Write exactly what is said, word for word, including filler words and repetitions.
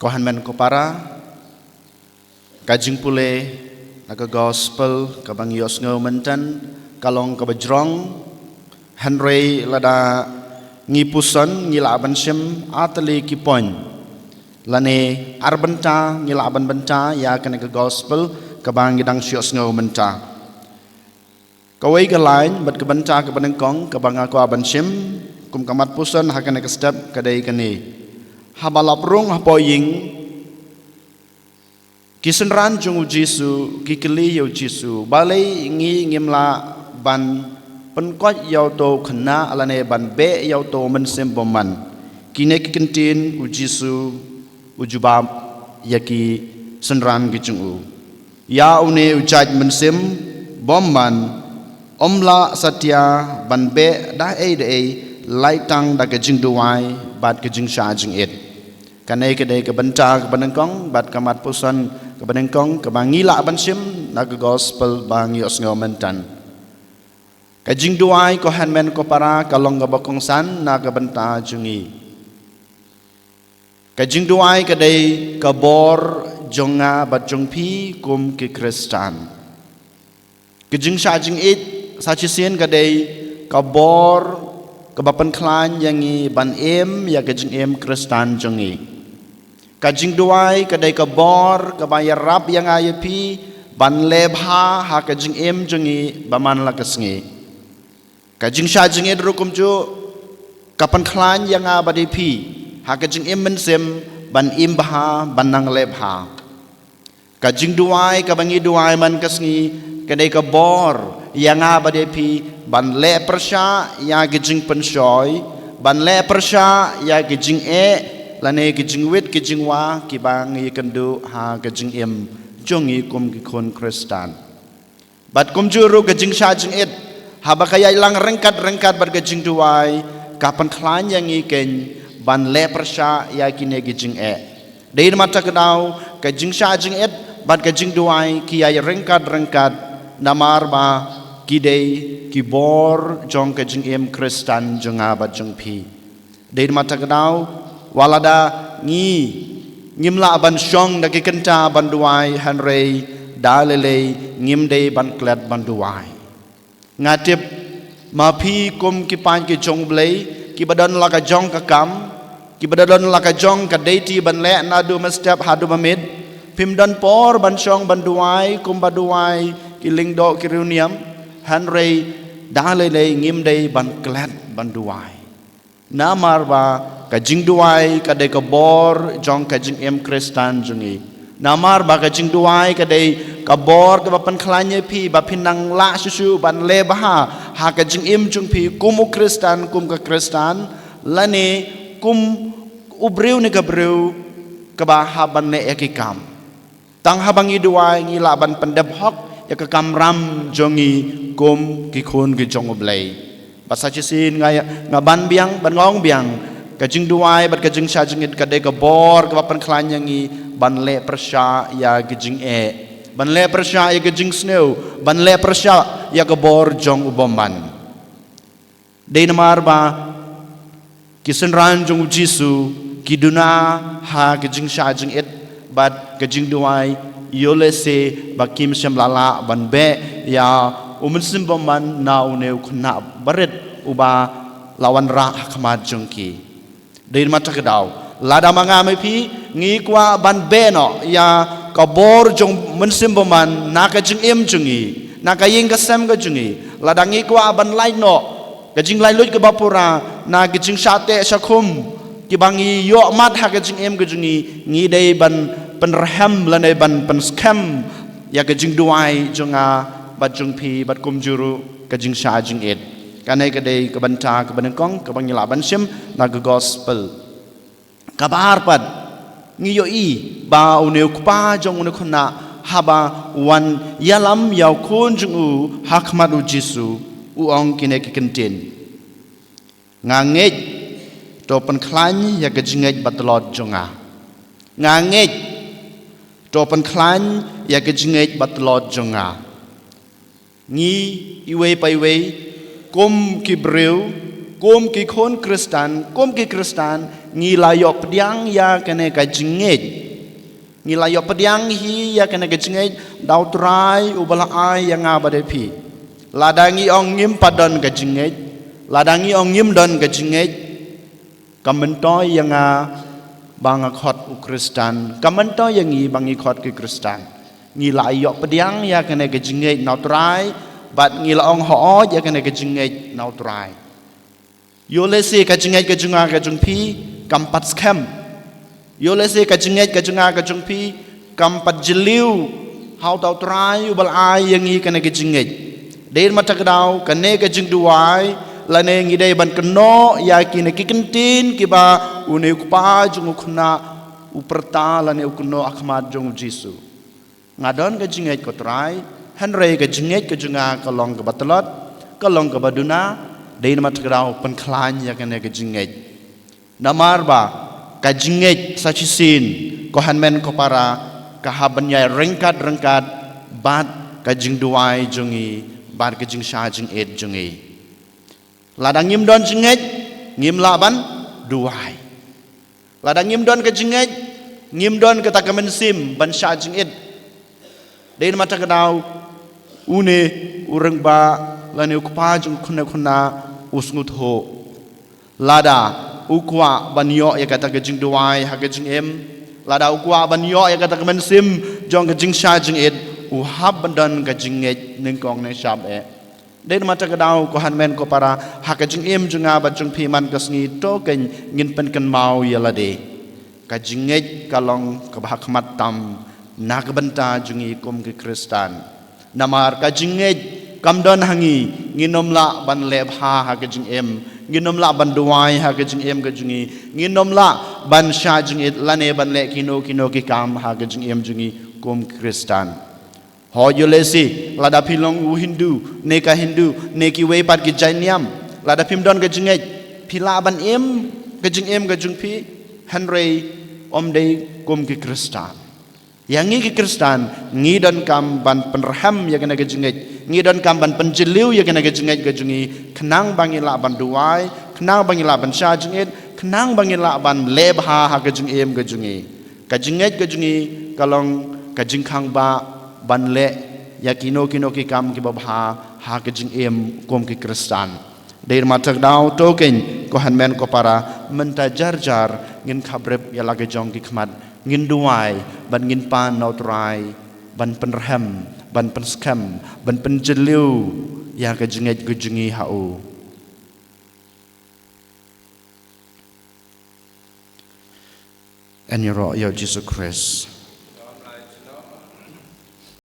Ko hynmen ko para, ka jingpule na ka gospel kaba ngi ïohsngew mynta ka long kaba jrong, hynrei lada ngi puson ngi lah ban shim ar tylli ki point, lane ar bynta ngi lah ban bynta ïa kane ka gospel kaba ngi dang shu ïohsngew mynta. Kawei ka lain bad ka bynta kaba nyngkong kaba nga kwah ban shim kum ka mat puson ha kane ka step ka dei kane. Haba lap rung hapoh ïing, ki synran jong u Jisu ki kylli ïa u Jisu, balei ngi ngim lah ban pynkoit ïa uto u khynnah lane ban beh ïa uto u mynsiem bymman? Kine ki kyntien u Jisu u jubab ïa ki synran ki jong u, ïa une u jait mynsiem bymman ym lah satia ban beh da ei da ei, lait tang da ka jingduwai bad ka jingshah jingit. Kane ka dei ka bynta kaba nyngkong bad ka mat puson kaba nyngkong kaba ngi lah ban shim na ka gospel ba ngi ïohsngew mynta. Ka jingduwai, ko hynmen ko para, ka long kaba kongsan na ka bynta jong ngi. Ka jingduwai ka dei ka bor jong nga bad jong phi kum ki Khristan. Ka jingshah jingit sa shisien ka dei ka bor kaba pynkhlaiñ ïa ngi ban im ïa ka jingim Khristan jong ngi. Ka jingduwai ka dei ka bor kaba ïarap ïa nga ïa phi ban leh bha ha ka jingim jong ngi ba man la ka sngi. Ka jingshah jingit ruh kumjuh ka pynkhlaiñ ïa nga bad ïa phi ha ka jingim mynsiem ban im bha, ban nang leh bha. Ka jingduwai kaba ngi duwai man ka sngi ka dei ka bor ïa nga bad ïa phi ban leh pyrshah ïa ka jingpynshoi, ban leh pyrshah ïa ka jingeh lane ka jingwit ka jingwa kiba ngi ïakynduh ha ka jingim jong ngi kum ki khun Khristan. Bad kumjuh ruh ka jingshah jingit, haba ka ïaid lang ryngkat ryngkat bad ka jingduwai, ka pynkhlaiñ ïa ngi keiñ ban leh pyrshah ïa kine ki jingeh. Dei namar kata ka daw ka jingshah jingit bad ka jingduwai ki ïaid ryngkat ryngkat, namar ba ki dei ki bor jong ka jingim Khristan jong nga bad jong phi. Dei namar kata ka daw wat lada ngi ngim lah ban shong da ki kynta ban duwai, hynrei da lei lei ngim dei ban klet ban duwai. Nga tip ma phi kum ki paid ki jong U Blei kiba don la ka jong ka kam, kiba don la ka jong ka duty ban leh naduh mynstep haduh mynmiet, phim don por ban shong ban duwai kumba duwai ki lyngdoh ki riewniam, hynrei da lei lei ngim dei ban klet ban duwai. Namar ba ka jingduwai ka dei ka bor jong ka jingim Khristan jong ngi. Namar ba ka jingduwai ka dei ka bor kaba pynkhlaiñ ïa phi ba phin nang lah shuh shuh ban leh bha ha ka jingim jong phi kum u Khristan, kum ka Khristan, lane kum u briew ne ka briew kaba hap ban leh ïa ki kam. Tang haba ngi duwai ngi lah ban pyndep hok ïa ka kamram jong ngi kum ki khun ki jong U Blei. Bad sa shisien nga, nga ban biang, ban ong biang, ka jingduwai bad ka jingshah jingit ka dei ka bor kaba pynkhlaiñ ïa ngi ban leh pyrshah ïa ka jingeh, ban leh pyrshah ïa ka jingsniew, ban leh pyrshah ïa ka bor jong u bymman. Dei namar ba ki synran jong u Jisu ki duna ha ka jingshah jingit bad ka jingduwai, ïoh lehse ba kim shym la lah ban beh ïa u mynsiem bymman na une u khynnah barit uba la wanrah ha khmat jong ki. Dei namar kata ka daw lada ma nga ma phi ngi kwah ban beh noh ïa ka bor jong u mynsiem bymman na ka jingim jong ngi, na ka ïing ka sem ka jong ngi, lada ngi kwah ban lait noh ka jinglaitluid kaba pura na ka jingshah teh shah khum kiba ngi ïoh mad ha ka jingim ka jong ngi, ngi dei ban pynrhem lane ban pynskhem ïa ka jingduwai jong nga bad jong phi bad kumjuh ruh ka jingshah jingit. Kane ka dei ka bynta kaba nyngkong kaba ngi lah ban shim na ka gospel. Kaba ar pat, ngi ïohi ba une u kpa jong une u khynnah haba u wan ïalam ïa u khun jong u ha khmat u Jisu, u ong kine ki kyntien: Nga ngeit, to pynkhlaiñ ïa ka jingngeit ba tlot jong nga. Nga ngeit, to pynkhlaiñ ïa ka jingngeit ba tlot jong nga. Ngi iwei pa iwei kum ki briew Kum ki khun Khristan, kum ki Khristan, ngi la ïoh pdiang ïa kane ka jingngeit. Ngi la ïoh pdiang hi ïa kane ka jingngeit da u Trai uba la ai ïa nga bad ïa phi. Lada ngi ong ngim pat don ka jingngeit, lada ngi ong ngim don ka jingngeit, ka myntoi ïa nga ba nga khot u Khristan, ka myntoi ïa ngi ba ngi khot ki Khristan. Ngi la ïoh pdiang ïa kane ka jingngeit na u Trai, bad ngi la ong hooid ïa kane ka jingngeit na u Trai. Ïoh lehse ka jingngeit ka jong nga ka jong phi kam pat skhem. Ïoh lehse ka jingngeit ka jong nga ka jong phi kam pat jylliew ha uta u Trai uba la ai ïa ngi kane ka jingngeit. Dei namar kata ka daw kane ka jingduwai lane ngi dei ban kynnoh ïa kine ki kyntien kiba une u kpa jong u khynnah u pyrta lane u kynnoh ha khmat jong u Jisu. Nga don ka jingngeit ko Trai, hynrei ka jingngeit ka jong nga ka long kaba tlot, ka long kaba duna, dei namar kata ka daw pynkhlaiñ ïa kane ka jingngeit. Namar ba ka jingngeit sa shisien, ko hynmen ko para, ka hap ban ïaid ryngkat ryngkat bad ka jingduwai jong ngi, bad ka jingshah jingit jong ngi. Lada ngim don jingngeit, ngim lah ban duwai. Lada ngim don ka jingngeit, ngim don kata ka mynsiem ban shah jingit. Dei namar kata ka daw une u rangbah lane u kpa jong u khynnah u sngewthuh. Lada u kwah ban ïoh ïa kata ka jingduwai ha ka jingim, lada u kwah ban ïoh ïa kata ka mynsiem jong ka jingshah jingit, u hap ban don ka jingngeit nyngkong nyngshap eh. Dei namar kata ka daw ko hynmen ko para, ha ka jingim jong nga bad jong phi man ka sngi to kein ngin pynkynmaw ïa lade. Ka jingngeit ka long kaba ha khmat tam na ka bynta jong ngi kum ki Khristan. Namar ka jingngeit kam don ha ngi, ngin ym lah ban leh bha ha ka jingim, ngin ym lah ban duwai ha ka jingim ka jong ngi, ngin ym lah ban shah jingit lane ban leh kino kino ki kam ha ka jingim jong ngi kum ki Khristan. Hooid ïoh lehse, lada phi long u Hindu, ne ka Hindu, ne kiwei pat ki jait niam, lada phim don ka jingngeit, phi lah ban im ka jingim ka jong phi, hynrei ym dei kum ki Khristan. Ïa ngi ki Khristan, ngi donkam ban pynrhem ïa kane ka jingngeit, ngi donkam ban pynjylliew ïa kane ka jingngeit ka jong ngi, khnang ba ngi lah ban duwai, khnang ba ngi lah ban shah jingit, khnang ba ngi lah ban leh bha ha ka jingim ka jong ngi. Ka jingngeit ka jong ngi ka long ka jingkhang ba ban leh ïa kino kino ki kam kiba bha ha ka jingim kum ki Khristan. Dei namar kata ka daw to kein ko hynmen ko para, mynta jar jar ngin khabrip ïa la ka jong ki khmat, ngin duwai bad ngin pan na u Trai ban pynrhem, ban pynskhem, ban pynjylliew ïa ka jingngeit ka jong ngi ha u. Yn ïaroh ïa u Jisu Khrist.